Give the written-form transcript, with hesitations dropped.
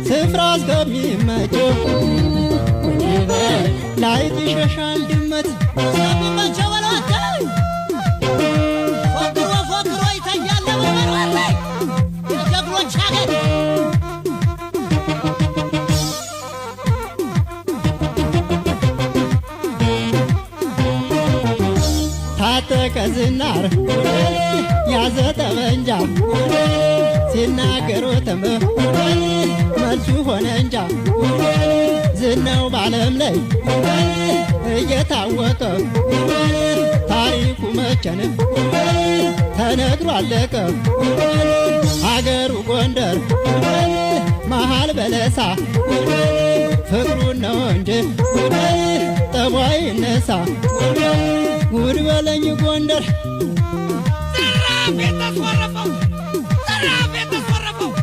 ስፍራ እስከሚመቸው ላይጥ ይሸሻል ድመት። እስከሚመቸው በለው አንተ። ፎክሮ ፎክሮ ይተኛል በለው። የጀግኖች ሀገር። ታጠቀ ዝናር ያዘ ጠመንጃ፣ ሲናገሩትም መልሱ ሆነ እንጃ። ዝናው ባለም ላይ እየታወቀ ታሪኩ መቸንም ተነግሮ አለቀ። አገሩ ጎንደር መሃል በለሳ፣ ፍቅሩን ነው እንጂ ጠቧ ይነሳ። ጉድ በለኝ ጎንደር። ዘራፍ የተስወረፈው።